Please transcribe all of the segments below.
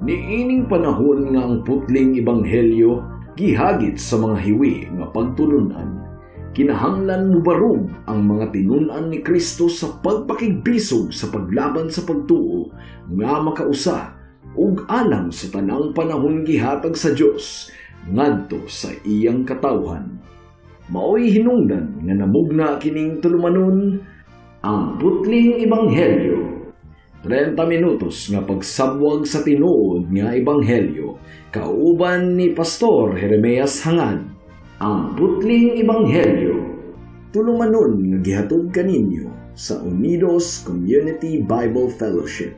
Niining panahon nga ang putling ebanghelyo gihagit sa mga hiwi nga pagtulunan, kinahanglan mubarog ang mga tinun-an ni Kristo sa pagpakigbisog sa paglaban sa pagtuo nga makausa ug alang sa tanang panahon gihatag sa Dios ngadto sa iyang katawhan. Maoy hinungdan nga namugna kining tulumanon, ang putling ebanghelyo. 30 minutos nga pagsabwag sa tinuod nga ebanghelyo kauban ni Pastor Jeremias Hangad. Ang putling ebanghelyo. Tulumanon nga gihatod kaninyo sa Unidos Community Bible Fellowship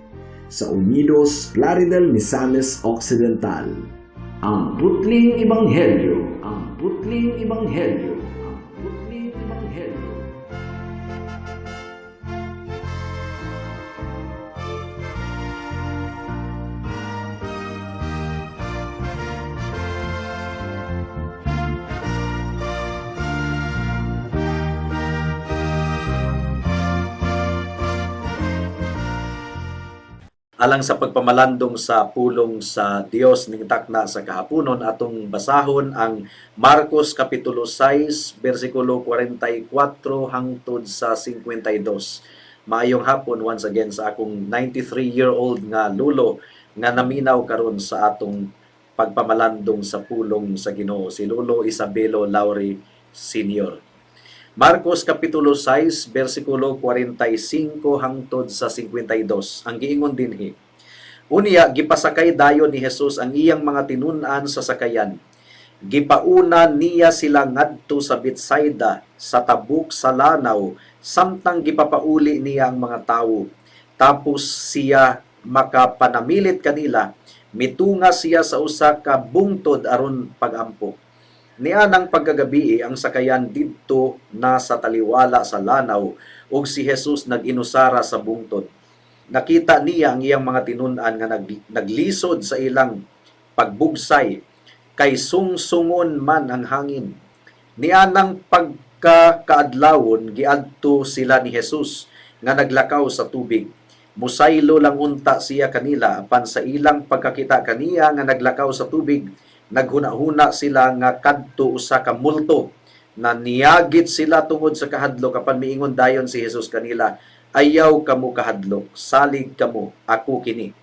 sa Unidos, Plaridel, Misamis Occidental. Ang putling ebanghelyo. Ang putling ebanghelyo. Ang putling ebanghelyo. Alang sa pagpamalandong sa pulong sa Dios ning takna sa kahaponon, atong basahon ang Marcos kapitulo 6 bersikulo 44 hangtod sa 52. Maayong hapon once again sa akong 93-year-old nga lulo nga naminaw karon sa atong pagpamalandong sa pulong sa Ginoo, si Lolo Isabelo Lauri Sr. Marcos Kapitulo 6, versikulo 45 hangtod sa 52. Ang giingon dinhi: "Unya gipasakay dayon ni Jesus ang iyang mga tinun-an sa sakayan. Gipauna niya sila ngadto sa Betsaida sa tabok sa lanaw samtang gipapauli niya ang mga tawo. Tapos siya makapanamilit kanila, mitunga siya sa usa ka bungtod aron pagampo. Nianang pagkagabi, ang sakayan didto na sa taliwala sa lanaw ug si Jesus nag-inusara sa bungtod. Nakita niya ang iyang mga tinun-an nga naglisod sa ilang pagbugsay kay sungsungon man ang hangin. Nianang pagkakaadlawon, giadto sila ni Jesus nga naglakaw sa tubig. Musaylo lang unta siya kanila, apan sa ilang pagkakita kaniya nga naglakaw sa tubig, naghuna-huna sila nga kadto usa ka multo. Na niyagit sila tungod sa kahadlok, apan miingon dayon si Jesus kanila, 'Ayaw kamo kahadlok, salig kamo, ako kini.'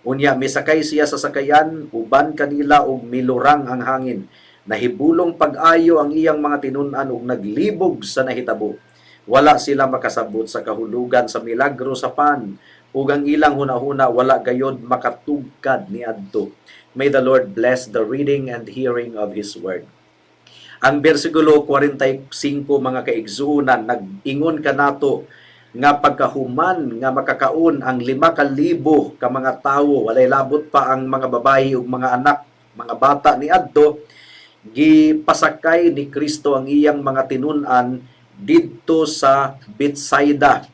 Unya misakay siya sa sakayan uban kanila ug milurang ang hangin. Nahibulong pag-ayo ang iyang mga tinun-an ug naglibog sa nahitabo. Wala sila makasabot sa kahulugan sa milagro sa pan ug ang ilang hunahuna wala gayod makatugkad niadto." May the Lord bless the reading and hearing of His Word. Ang bersikulo 45, mga kaigsuonan, nag-ingon kanato nga pagkahuman nga makakaon ang 5,000 ka mga tawo, walay labot pa ang mga babayi ug mga anak, mga bata niadto, gipasakay ni Kristo ang iyang mga tinun-an didto sa Betsaida,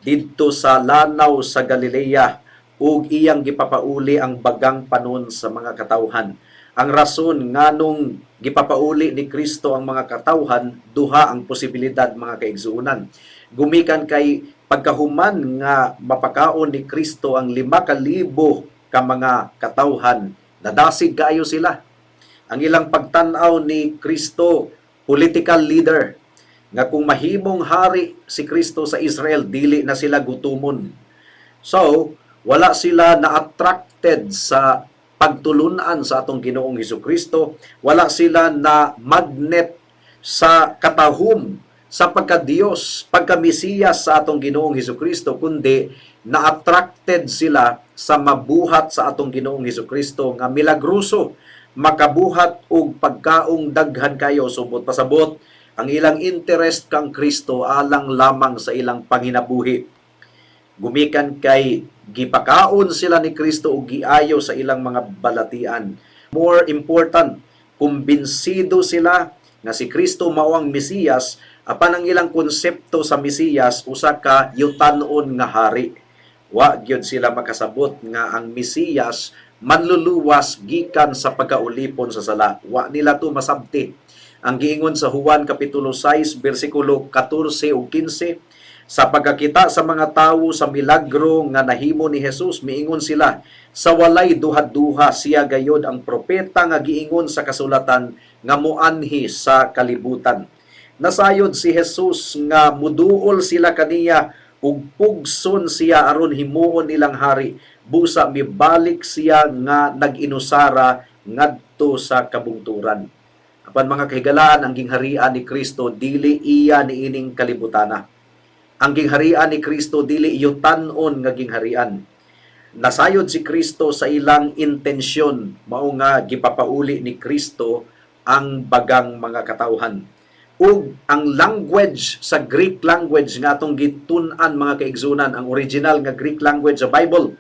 didto sa lanaw sa Galilea, ug iyang gipapauli ang bagang panon sa mga katawhan. Ang rason nganong gipapauli ni Kristo ang mga katawhan, duha ang posibilidad, mga kaigsuonan. Gumikan kay pagkahuman nga mapakaon ni Kristo ang 5,000 ka mga katawhan, nadasig kaayo sila. Ang ilang pagtan-aw ni Kristo, political leader, nga kung mahimong hari si Kristo sa Israel, dili na sila gutumon. So, wala sila na-attracted sa pagtulunan sa atong Ginoong Hesus Kristo, wala sila na magnet sa katahum sa pagka-Diyos, pagka-Mesiyas sa atong Ginoong Hesus Kristo, kundi na-attracted sila sa mabuhat sa atong Ginoong Hesus Kristo nga milagroso, makabuhat og pagkaong daghan kayo. Subot pasabot, ang ilang interest kang Kristo alang lamang sa ilang panginabuhi. Gumikan kay gipakaon sila ni Kristo og giayo sa ilang mga balatian. More important, kumbinsido sila nga si Kristo mao ang Mesiyas, apan ang ilang konsepto sa Mesiyas usa ka yutanon nga hari. Wa gyud sila makasabot nga ang Mesiyas manluluwas gikan sa pagkaulipon sa sala. Wa nila to masabti. Ang giingon sa Juan kapitulo 6 bersikulo 14 ug 15, Sa pagkakita sa mga tawo sa milagro nga nahimo ni Jesus, miingon sila, "Sa walay duha-duha, siya gayod ang propeta nga giingon sa kasulatan nga moanhi sa kalibutan." Nasayod si Jesus nga muduol sila kaniya ug pugson siya aron himuon nilang hari. Busa mibalik siya nga nag-inusara ngadto sa kabungturan. Apan, mga kahigalaan, ang gingharian ni Kristo dili iya niining kalibutana. Ang gingharian ni Kristo dili yutan-on nga gingharian. Nasayod si Kristo sa ilang intensyon, mao nga gipapauli ni Kristo ang bagang mga katawhan. Ug ang language sa Greek language nga atong gitun-an, mga kaigsunan, ang original nga Greek language sa Bible,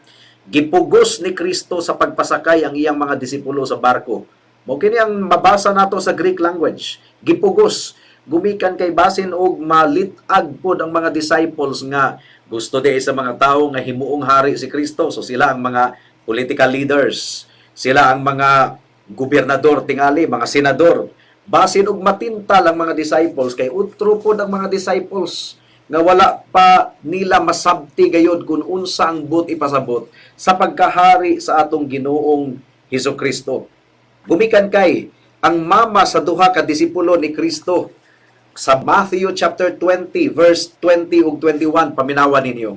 gipugos ni Kristo sa pagpasakay ang iyang mga disipulo sa barko. Mao kini ang mabasa nato sa Greek language. Gipugos gumikan kay basin og malit-ag pod ang mga disciples nga gusto di sa mga tao nga himuong hari si Kristo. So sila ang mga political leaders, sila ang mga gobernador tingali, mga senador. Basin og matintal ang mga disciples kay utro pod ang mga disciples nga wala pa nila masabti gayod kung unsa ang buot ipasabot sa pagkahari sa atong Ginoong Hesus Kristo. Gumikan kay ang mama sa duha ka disipulo ni Kristo sa Matthew chapter 20 verse 20 ug 21, paminawa ninyo.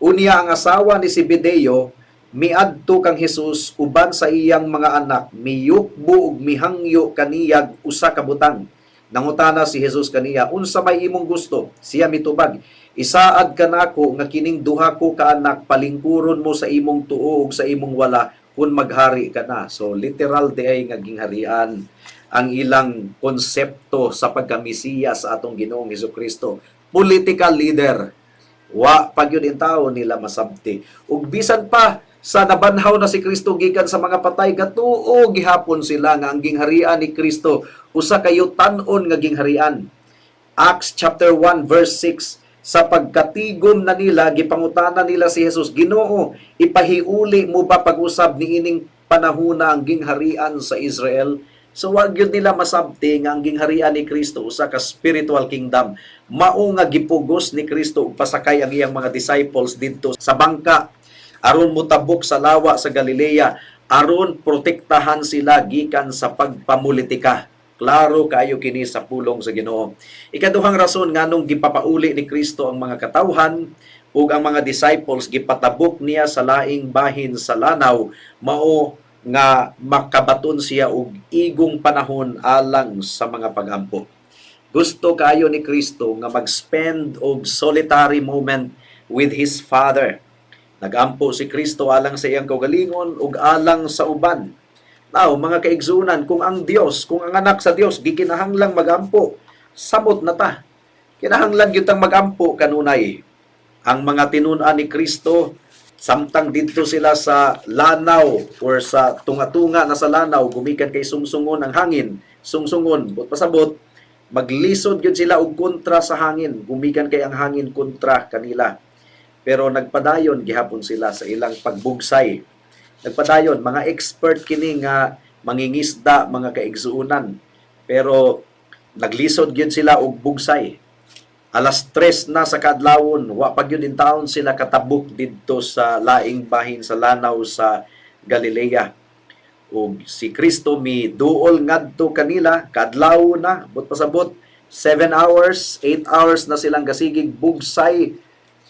Unya ang asawa ni Zebedeo miadto kang Jesus uban sa iyang mga anak, miyukbo ug mihangyo kaniyag usa ka butang. Nangutana si Jesus kaniya, "Unsa may imong gusto?" Siya mitubag, "Isaad kanako nga kining duha ko ka anak palingkuron mo sa imong tuo ug sa imong wala kung maghari ka na." So literal di ay nga gingharian ang ilang konsepto sa pagkamisiya sa atong Ginoong Kristo. Political leader. Wa pa gyud tawo nila masabti. Ug bisan pa sa nabanhaw na si Kristo gikan sa mga patay, gatuo gihapon sila nga ang gingharian ni Kristo usa ka yutan-on nga gingharian. Acts chapter 1 verse 6, sa pagkatigom na nila, gipangutana nila si Jesus, "Ginoo, ipahiuli mo ba pag-usab niining panahona ang gingharian sa Israel?" So wag gyud nila masabti nga ang gingharian ni Kristo usa ka spiritual kingdom. Mao nga gipugos ni Kristo ug pasakay ang iyang mga disciples didto sa bangka aron motabok sa lawa sa Galilea, aron protektahan sila gikan sa pagpamulitika. Klaro kaayo kini sa pulong sa Ginoo. Ikaduhang rason nganong gipapauli ni Kristo ang mga katawhan ug ang mga disciples, gipatabok niya sa laing bahin sa lanaw, mao nga makabaton siya og igong panahon alang sa mga pagampo. Gusto kaayo ni Kristo nga mag-spend og solitary moment with his Father. Nagampo si Kristo alang sa iyang kaugalingon ug alang sa uban. Now, mga kaigsunan, kung ang Dios, kung ang anak sa Dios gikinahanglang magampo, samot na ta. Kinahanglan gyud tang magampo kanunay. Ang mga tinun-an ni Kristo, samtang didto sila sa lanaw or sa tunga-tunga na sa lanaw, gumikan kay sungsungon ang hangin, sungsungon, but pasabot, maglisod gyud sila og kontra sa hangin, gumikan kay ang hangin kontra kanila. Pero nagpadayon gihapon sila sa ilang pagbugsay. Nagpadayon, mga expert kini nga mangingisda, mga kaigsuonan. Pero naglisod gyud sila og bugsay. Alas 3 na sa kaadlawon, wa pa gyud taon sila katabok didto sa laing bahin sa lanaw sa Galilea. Ug si Kristo mi duol ngadto kanila, kadlaw na, but pasabot 7 hours, 8 hours na silang gasigig bugsay,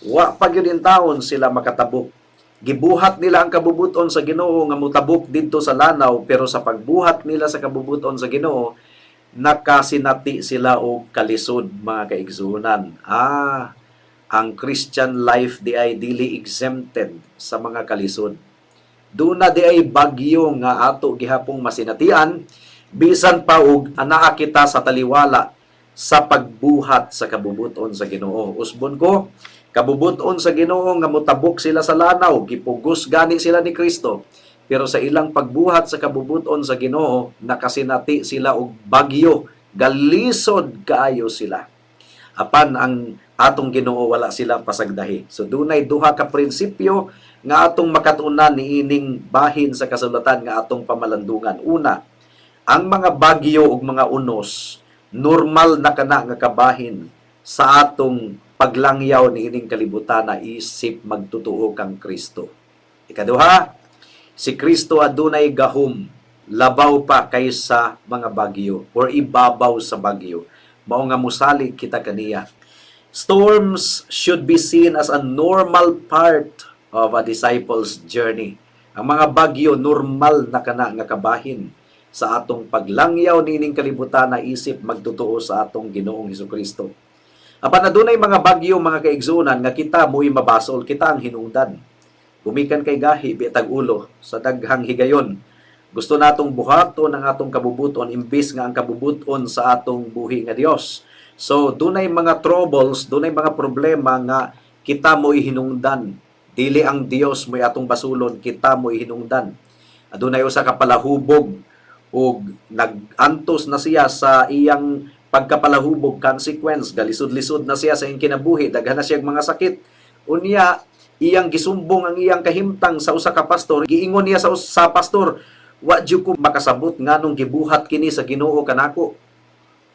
wa pa gyud taon sila makatabok. Gibuhat nila ang kabubuton sa Ginoo nga mutabok didto sa lanaw, pero sa pagbuhat nila sa kabubuton sa Ginoo, nakasinati sila og kalisod, mga kaigsuonan. Ang Christian life di ay dili exempted sa mga kalisod. Duna di ay bagyo nga ato gihapong masinatian bisan pa og anaa kita sa taliwala sa pagbuhat sa kabubuton sa Ginoo. Usbon ko, kabubuton sa Ginoo nga motabok sila sa lanaw, gipugos gani sila ni Kristo. Pero sa ilang pagbuhat sa kabubuton sa Ginoo, nakasinati sila og bagyo, galisod kaayo sila. Apan ang atong Ginoo wala sila pasagdahi. So dunay duha ka prinsipyo nga atong makatunan niining bahin sa kasulatan nga atong pamalandungan. Una, ang mga bagyo ug mga unos, normal na kana nga kabahin sa atong Paglangyaw niining kalibutan na isip magtutuo kang Kristo. Ikaduha, si Kristo adunay gahom labaw pa kaysa mga bagyo or ibabaw sa bagyo. Mao nga musalig kita kaniya. Storms should be seen as a normal part of a disciple's journey. Ang mga bagyo, normal na kana nga kabahin sa atong paglangyaw niining kalibutan na isip magtotoo sa atong Ginoong Hesukristo. Apan adunay mga bagyo, mga kaigsuonan, nga kita mo'y mabasol, kita ang hinungdan. Gumikan kay gahi bitag ulo sa daghang higayon. Gusto natong buhaton ang atong kabubuton imbis nga ang kabubuton sa atong buhi nga Dios. So dunay mga troubles, dunay mga problema nga kita mo'y hinungdan. Dili ang Dios mo'y atong basulon, kita mo'y hinungdan. Adunay usa ka palahubog ug nag-antos na siya sa iyang pagkapalahubog, consequence, galisod-lisod na siya sa iyang kinabuhi, daghan na siya mga sakit. Unya, iyang gisumbong ang iyang kahimtang sa usa ka pastor. Giingon niya sa pastor, "Wa jud ko makasabot nganong gibuhat kini sa Ginoo kanako."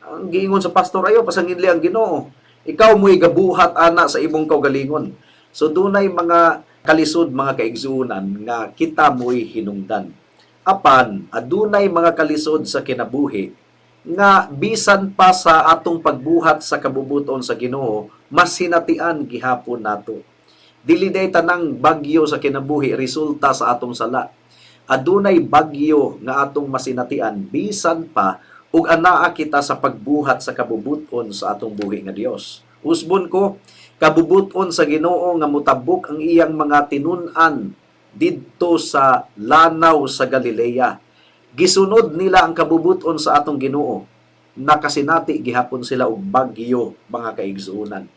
Ang giingon sa pastor, "Ayo pasanginli ang Ginoo. Ikaw mo'y gabuhat ana sa imong kaugalingon." So dunay mga kalisod, mga kaigsuonan, nga kita mo'y hinungdan. Apan adunay mga kalisod sa kinabuhi nga bisan pa sa atong pagbuhat sa kabubuton sa Ginoo, masinatian gihapon nato. Dili day tanang bagyo sa kinabuhi resulta sa atong sala. Adunay bagyo nga atong masinatian bisan pa ug anaa kita sa pagbuhat sa kabubuton sa atong buhi nga Dios. Usbon ko, kabubuton sa Ginoo nga mutabok ang iyang mga tinun-an didto sa lanaw sa Galilea. Gisunod nila ang kabubuton sa atong Ginoo. Nakasinati gihapon sila og bagyo, mga kaigsuonan.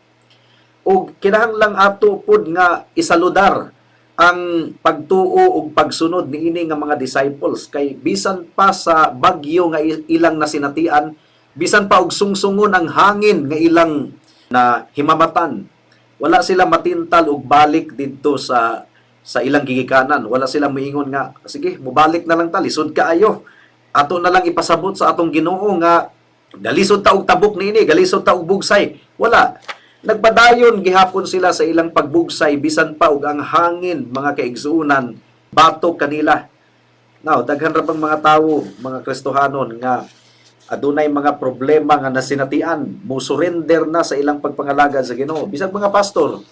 Og kinahanglang ato pod nga isaludar ang pagtuo ug pagsunod niini nga mga disciples, kay bisan pa sa bagyo nga ilang nasinatian, bisan pa og sungsungon ang hangin nga ilang na himamatan, wala sila matintal og balik didto sa ilang gigikanan. Wala sila moingon nga, "Sige, mobalik na lang ta, lisod kaayo. Ato na lang ipasabot sa atong Ginoo nga galisod ta og tabok niini, galisod ta og bugsay." Wala. Nagpadayon gihapon sila sa ilang pagbugsay bisan pa og ang hangin, mga kaigsuonan, batok kanila. Now, daghan ra bang mga tawo, mga Kristohanon, nga adunay mga problema nga nasinatian, mo surrender na sa ilang pagpangalagad sa Ginoo. Bisag mga pastor,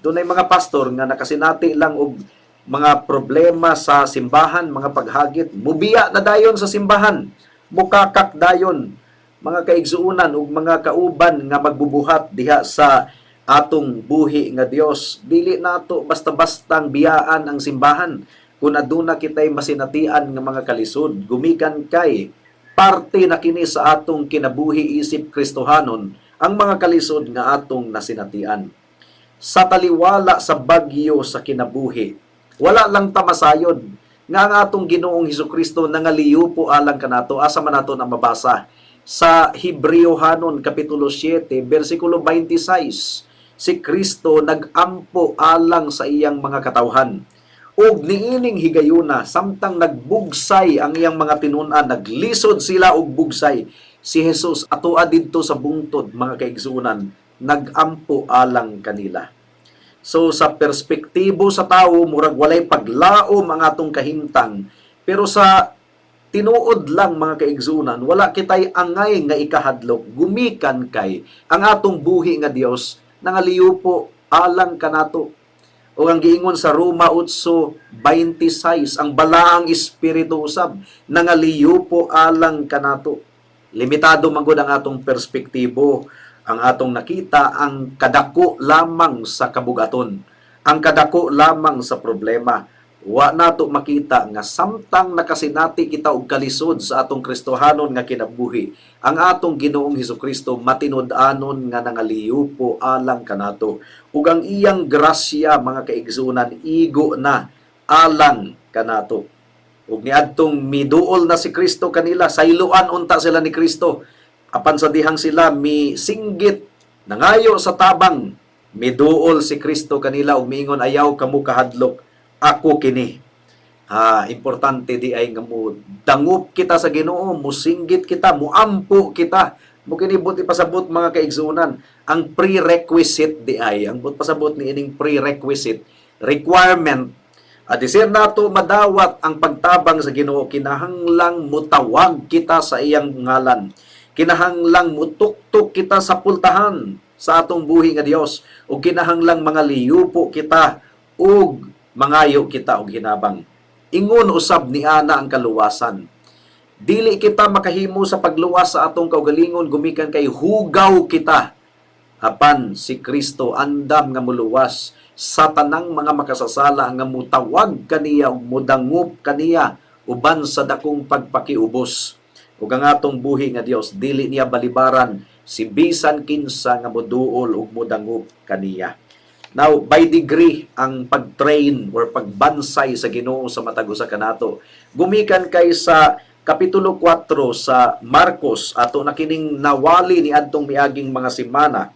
dunay mga pastor nga nakasinati lang og mga problema sa simbahan, mga paghagit, mubiya na dayon sa simbahan, mukakak dayon, mga kaigsuonan ug mga kauban nga magbubuhat diha sa atong buhi nga Dios. Dili nato basta-bastang biyaan ang simbahan kung aduna kitay masinatian nga mga kalisod, gumikan kay parte na kini sa atong kinabuhi isip Kristohanon ang mga kalisod nga atong nasinatian. Sa taliwala sa bagyo sa kinabuhi, wala lang ta masayod nga ang atong Ginoong Hesukristo nangaliupo alang kanato. Asa man nato na mabasa? Sa Hebreohanon kapitulo 7 bersikulo 26, si Kristo nagampo alang sa iyang mga katawhan. Ug niining higayuna, samtang nagbugsay ang iyang mga tinun-an, naglisod sila og bugsay, si Jesus atoa didto sa bungtod, mga kaigsuonan, nagampo alang kanila. So sa perspektibo sa tawo, murag walay paglaom ang atong kahimtang, pero sa tinuod lang, mga kaigsuonan, wala kitay angay nga ikahadlok, gumikan kay ang atong buhi nga Dios nangaliupo alang kanato. O ang giingon sa Roma 8:26, ang Balaang Espiritu usab nangaliupo alang kanato. Limitado man gud ang atong perspektibo. Ang atong nakita ang kadako lamang sa kabugaton, ang kadako lamang sa problema. Wa nato makita nga samtang nakasinati kita og kalisod sa atong Kristohanon nga kinabuhi, ang atong Ginoong Hesukristo matinud-anon nga nangaliupo alang kanato. Ug ang iyang grasya, mga kaigsuonan, igo na alang kanato. Ug niadtong miduol na si Kristo kanila, sayloan unta sila ni Kristo. Apan sa dihang sila mi singgit, nangayo sa tabang, miduol si Kristo kanila ug miingon, "Ayaw kamo kahadlok, ako kini." Ah, importante di ay nga mo dangop kita sa Ginoo, musinggit kita, muampo kita. Mao kini buot ipasabot, mga kaigsuonan, ang prerequisite di ay, ang buot pasabot ni ining prerequisite, requirement, at isir nato madawat ang pagtabang sa Ginoo, kinahanglang mutawag kita sa iyang ngalan. Kinahanglang mutuktok kita sa pultahan sa atong buhi nga Dios ug kinahanglang mga liyupo kita ug mangayo kita og hinabang. Ingon usab ni ana ang kaluwasan. Dili kita makahimo sa pagluwas sa atong kaugalingon gumikan kay hugaw kita. Apan si Kristo andam nga muluwas sa tanang mga makasasala nga mutawag kaniya ug mudangup kaniya uban sa dakong pagpakiubos. Ug ang atong buhi nga Dios, dili niya balibaran si bisan kinsa nga moduol ug modangup kaniya. Now, by degree ang pag-train or pagbansay sa Ginoo sa matag usa kanato. Gumikan kay sa Kapitulo 4 sa Marcos, ato na kining nawali ni adtong miaging mga semana.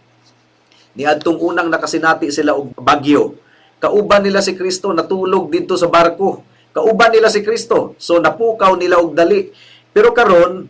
Ni adtong unang nakasinati sila og bagyo. Kauban nila si Kristo, natulog didto sa barko. Kauban nila si Kristo. So napukaw nila og dali. Pero karon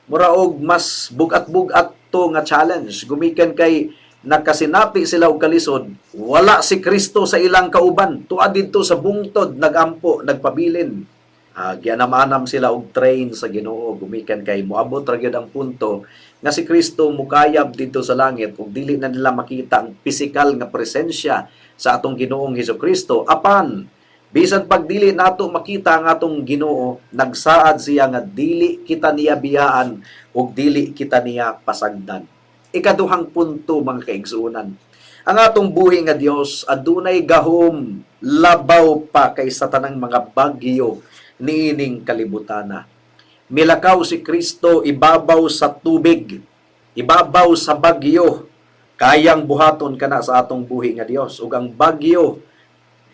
mura og mas bugat-bugat to nga challenge. Gumikan kay nakasinati sila og kalisod, wala si Kristo sa ilang kauban. Tua didto sa bungtod nagampo, nagpabilin. Gianam-anam sila og train sa Ginoo gumikan kay moabot ra gyud ang punto nga si Kristo mukayab didto sa langit ug dili na nila makita ang pisikal nga presensya sa atong Ginoong Hesus Kristo. Apan bisan pag dili nato makita ang atong Ginoo, nagsaad siya nga dili kita niya biyaan ug dili kita niya pasagdan. Ikaduhang punto, mga kaigsuonan, ang atong buhi nga Dios adunay gahom labaw pa kaysa tanang mga bagyo niining kalibutana. Milakaw si Kristo ibabaw sa tubig, ibabaw sa bagyo. Kayang buhaton kana sa atong buhi nga Dios ug ang bagyo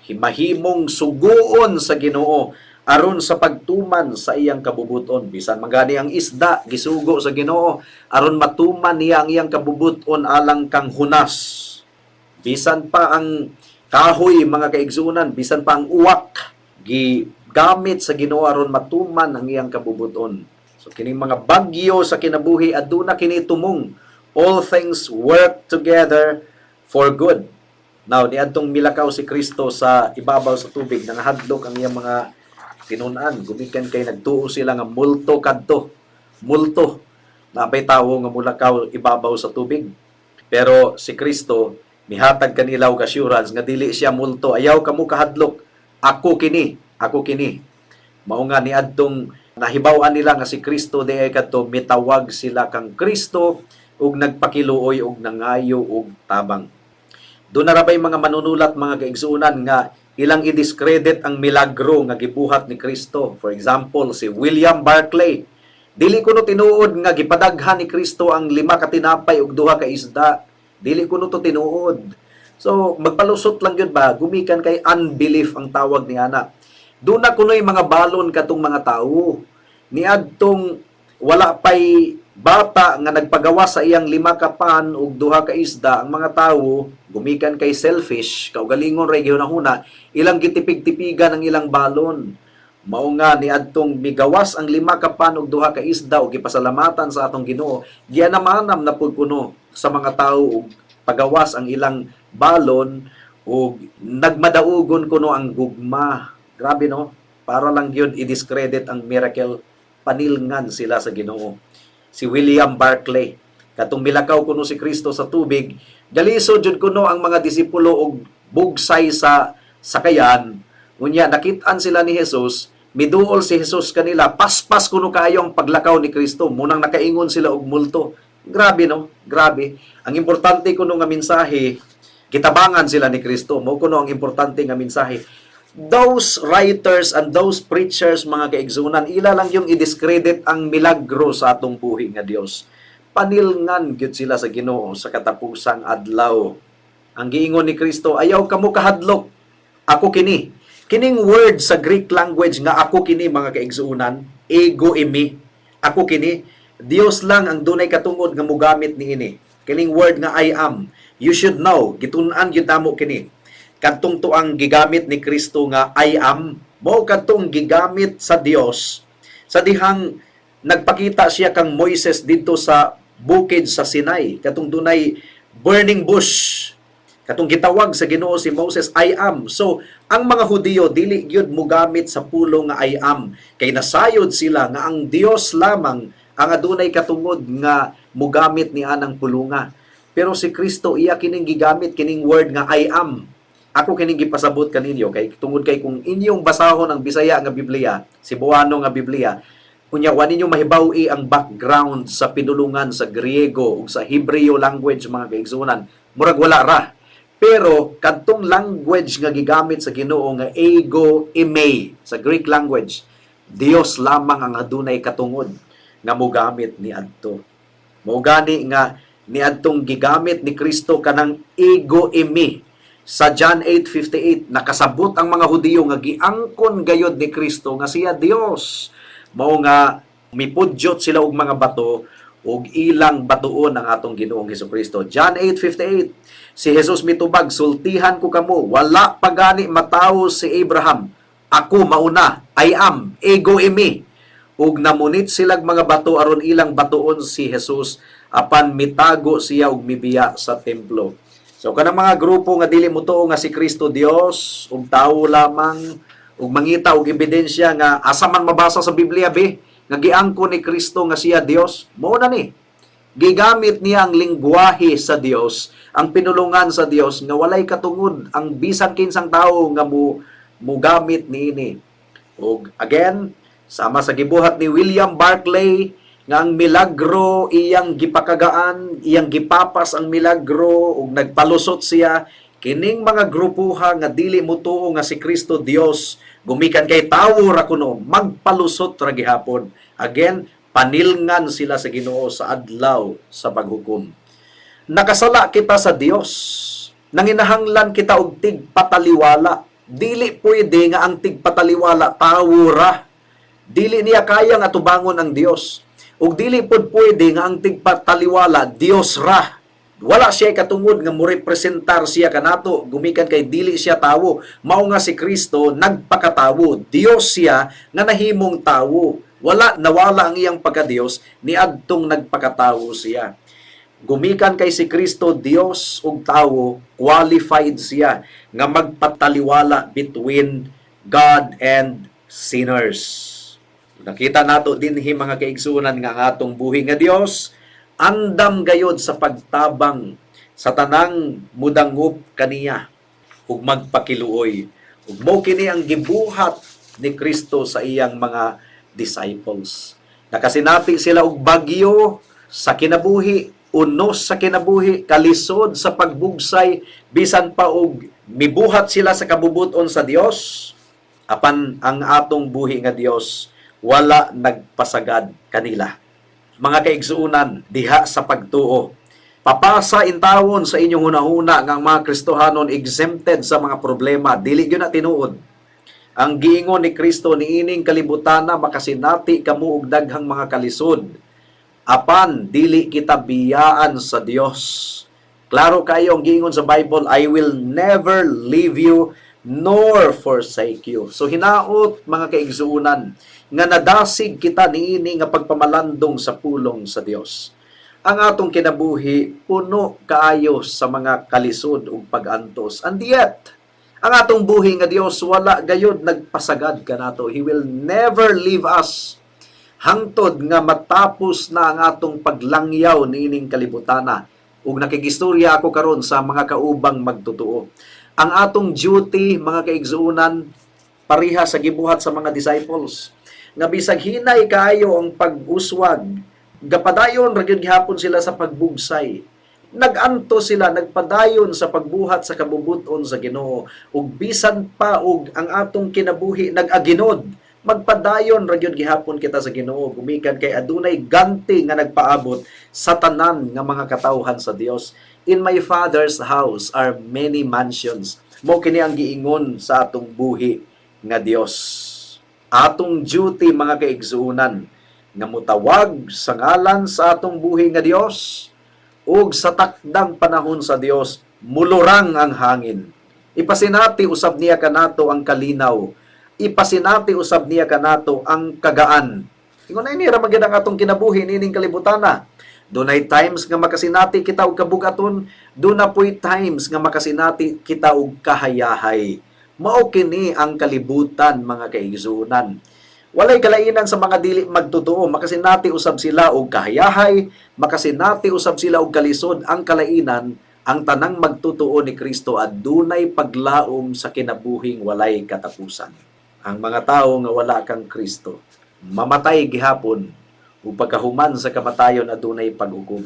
mahimong suguon sa Ginoo aron sa pagtuman sa iyang kabubuton. Bisan man gani ang isda gisugo sa Ginoo aron matuman niya ang iyang kabubuton alang kang Jonas. Bisan pa ang kahoy, mga kaigsuonan, bisan pa ang uwak, gigamit sa Ginoo aron matuman ang iyang kabubuton. So kining mga bagyo sa kinabuhi, aduna kini tumong. All things work together for good. Now, niadtong milakaw si Kristo sa ibabaw sa tubig, nangahadlok ang iyang mga tinun-an gumikan kay nagtuo sila nga multo kadto. Multo. Naa bay tawo nga mulakaw ibabaw sa tubig? Pero si Kristo mihatag kanila og assurance nga dili siya multo. "Ayaw kamo kahadlok. Ako kini, ako kini." Mao nga niadtong nahibaw-an nila nga si Kristo diay kadto, mitawag sila kang Kristo ug nagpakiluoy ug nangayo og tabang. Duna ra bay mga manunulat, mga kaigsuonan, nga ilang i-discredit ang milagro nga gibuhat ni Kristo. For example, si William Barclay. "Dili kuno tinuod nga gipadaghan ni Kristo ang lima ka tinapay ug duha ka isda. Dili kuno to tinuod." So magpalusot lang yun ba, gumikan kay unbelief ang tawag ni ana. Duna kuno'y mga balon katong mga tawo. Niadtong wala pay bata nga nagpagawa sa iyang lima ka pan ug duha ka isda, ang mga tawo, gumikan kay selfish, kaugalingon ray gihunahuna, ilang gitipig-tipigan ang ilang balon. Mao nga niadtong migawas ang lima ka pan ug duha ka isda ug gipasalamatan sa atong Ginoo, gianam-anam na pud kuno sa mga tawo ug pagawas ang ilang balon ug nagmadaugon kuno ang gugma. Grabe, no? Para lang gyud i-discredit ang miracle, panilngan sila sa Ginoo. Si William Barclay, katong milakaw kuno si Kristo sa tubig, galisod jud kuno ang mga disipulo og bugsay sa sakayan. Unya nakit-an sila ni Jesus, miduol si Jesus kanila, paspas kuno kaayo ang paglakaw ni Kristo, munang nakaingon sila og multo. Grabe, no? Grabe. Ang importante kuno nga mensahe, gitabangan sila ni Kristo. Mao kuno ang importante nga mensahe. Those writers and those preachers, mga kaigsuonan, ila lang yung i-discredit ang milagro sa atong buhi nga Dios. Panilngan gyud sila sa Ginoo sa katapusang adlaw. Ang giingon ni Kristo, "Ayaw kamo kahadlok. Ako kini." Kining word sa Greek language nga "ako kini", mga kaigsuonan, ego eimi, ako kini, Dios lang ang dunay katungod nga mogamit niini. Kining word nga "I am", you should know, gitun-an gyud namo kini. Kadtong tuang gigamit ni Kristo nga "I am", mao kadtong gigamit sa Dios sa dihang nagpakita siya kang Moises didto sa Bukid sa Sinai, katong dunay burning bush, katong gitawag sa Ginoo si Moses, "I am." So ang mga Hudiyo dili gyud mogamit sa pulong nga "I am" kay nasayod sila nga ang Dios lamang ang adunay katungod nga mogamit ni anang pulunga. Pero si Kristo, iya kining gigamit kining word nga "I am." Ako kining gipasabot kaninyo kay tungod kay kung inyong basahon ang Bisaya nga Biblia, Cebuano nga Biblia, unya wa ninyo mahibaw-i ang background sa pinulungan sa Griego ug sa Hebreo language, mga kaigsuonan, murag wala ra. Pero kadtong language nga gigamit sa Ginoo nga "ego eimi" sa Greek language, Dios lamang ang adunay katungod nga mogamit ni adto. Mao gani nga niadtong gigamit ni Kristo kanang "ego eimi" sa John 8:58, nakasabot ang mga Hudiyo nga giangkon gayod ni Kristo nga siya Dios. Mao nga mipudyot sila og mga bato ug ilang batuon ang atong Ginoong Hesukristo. John 8:58, si Jesus mitubag, "Sultihan ko kamo, wala pa gani matawo si Abraham, ako mauna." "I am," "ego eimi." Ug namunit silag mga bato aron ilang batuon si Jesus, apan mitago siya ug mibiya sa templo. So kanang mga grupo nga dili motuo nga si Kristo Dios ug tawo lamang ug mangita og ebidensya nga asa man mabasa sa Biblia be nga giangkon ni Kristo nga siya Dios, mao na ni. Gigamit niya ang lingwahe sa Dios, ang pinulungan sa Dios nga walay katungod ang bisan kinsang tawo nga mo mugamit niini. Ug again, sama sa gibuhat ni William Barclay nga ang milagro iyang gipakagaan, iyang gipapas ang milagro ug nagpalusot siya, kining mga grupuha nga dili motuo nga si Kristo Dios gumikan kay tawo ra kuno, magpalusot ra gihapon. Again, panilngan sila sa Ginoo sa adlaw sa paghukom. Nakasala kita sa Dios. Nanginahanglan kita og tigpataliwala. Dili pwede nga ang tigpataliwala tawo ra. Dili niya kaya nga tubangon ang Dios. Ug dili pod pwede nga ang tigpataliwala Dios ra. Wala siya katungod nga mo-representar siya kanato gumikan kay dili siya tawo. Mao nga si Kristo nagpakatawo. Dios siya nga nahimong tawo. Wala nawala ang iyang pagka-Dios niadtong nagpakatawo siya. Gumikan kay si Kristo Dios ug tawo, qualified siya nga magpataliwala between God and sinners. Nakita nato dinhi, mga kaigsuonan, nga ang atong buhi nga Dios andam gayod sa pagtabang sa tanang mudangop kaniya ug magpakiluoy. Ug mao kini ang gibuhat ni Kristo sa iyang mga disciples. Nakasinati sila og bagyo sa kinabuhi, unos sa kinabuhi, kalisod sa pagbugsay, bisan pa og mibuhat sila sa kabubuton sa Dios, apan ang atong buhi nga Dios wala nagpasagad kanila. Mga kaigsuonan, diha sa pagtuo, papasa intawon sa inyong hunahuna nga ang mga Kristohanon exempted sa mga problema, dili gyud na tinuod. Ang giingon ni Kristo, "Niining kalibutana makasinati kamo og daghang mga kalisod." Apan dili kita biyaan sa Dios. Klaro kayo ang giingon sa Bible, "I will never leave you nor forsake you." So hinaot, mga kaigsuonan, nga nadasig kita niini nga pagpamalandong sa pulong sa Dios. Ang atong kinabuhi puno kaayo sa mga kalisod ug pag-antos. And yet, ang atong buhi nga Dios wala gayod nagpasagad kanato. He will never leave us hangtod nga matapos na ang atong paglangyaw niining kalibutana. Ug nakigistorya ako karon sa mga kaubang magtotoo. Ang atong duty, mga kaigsuonan, pareha sa gibuhat sa mga disciples. Nga bisag hinay kaayo ang pag-uswag, gapadayon ra gyud gihapon sila sa pagbugsay. Nag-anto sila, nagpadayon sa pagbuhat sa kabubuton sa Ginoo. Ug bisan pa og ang atong kinabuhi nag-aginod, magpadayon ra gyud gihapon kita sa Ginoo gumikan kay adunay ganti nga nagpaabot sa tanan nga mga katawhan sa Dios. "In my Father's house are many mansions." Mao kini ang giingon sa atong buhi nga Dios. Atong duty, mga kaigsuonan, nga mutawag sa ngalan sa atong buhi nga Dios ug sa takdang panahon sa Dios mulurang ang hangin. Ipasinati usab niya kanato ang kalinaw. Ipasinati usab niya kanato ang kagaan. Ingon na ini ra man gyud ang atong kinabuhi niining kalibutana. Dunay times nga makasinati kita og kabugaton, duna po'y times nga makasinati kita og kahayahay. Mao kini ang kalibutan, mga kaigsuonan. Walay kalainan sa mga dili magtotoo, makasinati usab sila og kahayahay, makasinati usab sila og kalisod. Ang kalainan, ang tanang magtotoo ni Kristo adunay paglaom sa kinabuhing walay katapusan. Ang mga tawo nga wala kang Kristo, mamatay gihapon ug pagkahuman sa kamatayon adunay paghukom.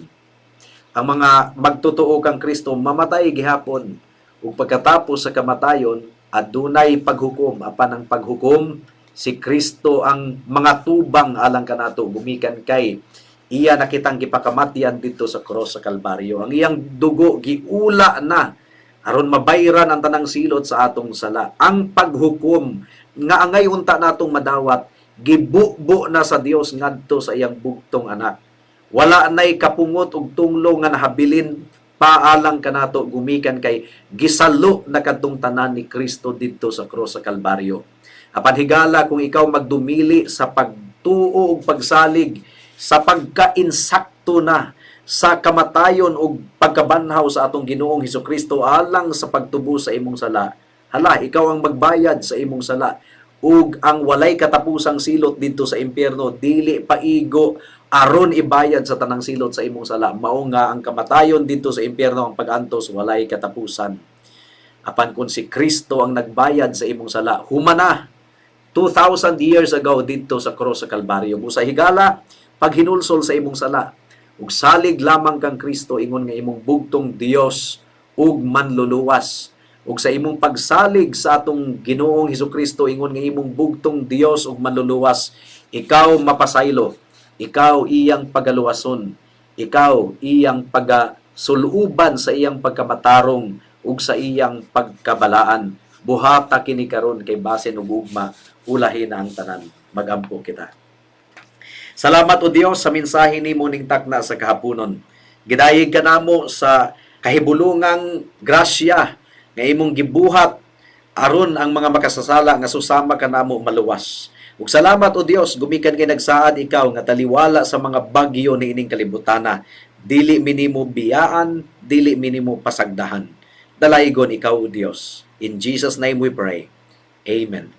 Ang mga magtotoo kang Kristo, mamatay gihapon ug pagkatapos sa kamatayon adunay paghukom. Apan ang paghukom, si Kristo ang mga tubang alang kanato, gumikan kay iya nakitang gipakamatyan didto sa cross sa Kalbaryo. Ang iyang dugo giula na aron mabayran ang tanang silot sa atong sala. Ang paghukom nga angay unta natong madawat, gibubo na sa Dios ngadto sa iyang bugtong anak. Wala nay kapungot og tunglo nga nahabilin paalang kanato, gumikan kay gisalo na kadtong tanan ni Kristo didto sa cross sa Kalbaryo. Apan higala, kung ikaw magdumili sa pagtuo ug pagsalig sa pagkainsakto na sa kamatayon ug pagkabanhaw sa atong Ginoong Hesukristo alang sa pagtubo sa imong sala, hala, ikaw ang magbayad sa imong sala ug ang walay katapusang silot didto sa impyerno dili paigo aron ibayad sa tanang silot sa imong sala. Mao nga ang kamatayon didto sa impyerno, ang pag-antos, walay katapusan. Apan kung si Kristo ang nagbayad sa imong sala, humana 2,000 years ago didto sa cross sa Kalbaryo, busa higala paghinulsol sa imong sala ug salig lamang kang Kristo ingon nga imong bugtong Dios ug manluluwas, ug sa imong pagsalig sa atong Ginoong Hesukristo ingon nga imong bugtong Dios ug manluluwas, ikaw mapasaylo, ikaw iyang pagaluwason, ikaw iyang pagasuluban sa iyang pagkamatarong ug sa iyang pagkabalaan. Buhata kini karon kay basin ug ugma ulahi na ang tanan. Magampo kita. Salamat, O Dios, sa mensahe nimo ning takna sa kahaponon. Gidayeg ka namo sa kahibulungang grasya nga imong gibuhat aron ang mga makasasala nga susama kanamo maluwas. Ug salamat, O Dios, gumikan kay nagsaad ikaw nga taliwala sa mga bagyo niining kalibutana, dili minimo biyaan, dili minimo pasagdahan. Dalaygon ikaw, O Dios. In Jesus' name we pray. Amen.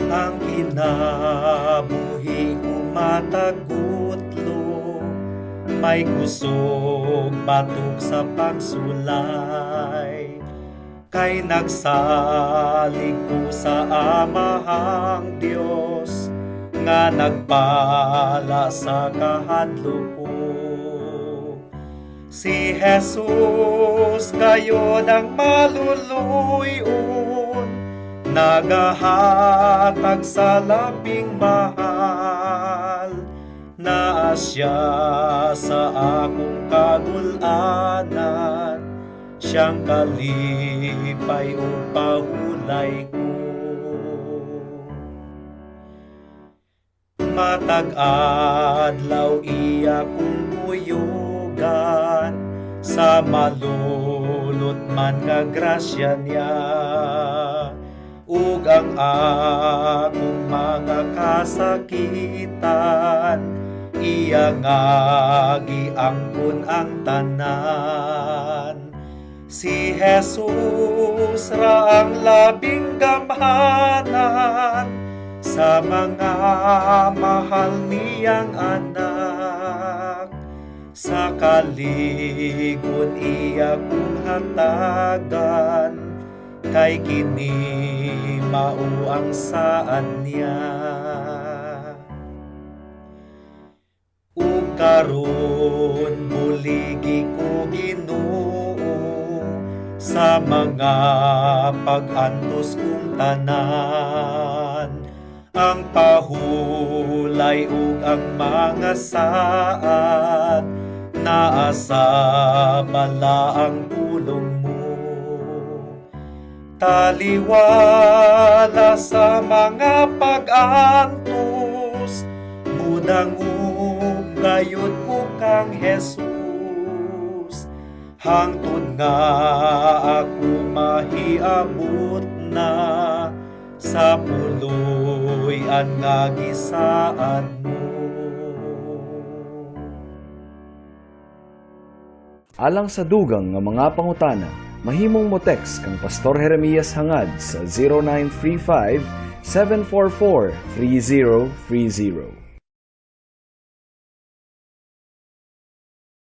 Ang kinabuhi ko matagutlo, may kusog batok sa pagsulay, kay nagsalig ko sa Amahang Dios nga nagpala sa kahadlok ko. Si Jesus gayod ang maluluyon, nagahatag sa labing mahal. Naa siya sa akong kagulanan, siyang kalipay ug pahulay ko. Matag adlaw iya kong kuyugan sa malulot man nga grasya niya, ug ang akong mga kasakitan iya nga giangkon ang tanan. Si Jesus ra ang labing gamhanan sa mga mahal niyang anak. Sa kaligon iya kong hatagan, kay kini mao ang saad niya. Ug karon buligi ko, Ginoo, sa mga pag-antos kong tanan, ang pahulay ug ang mga saad, naa sa balaang pulong mo. Taliwala sa mga pag-antos, mudangop gayud ko kang Jesus. Hangtod nga ako mahiabot na sa puloy-an nga gisaad mo. Alang sa dugang nga mga pangutana, mahimong mo text kang Pastor Jeremias Hangad sa 0935 744 3030.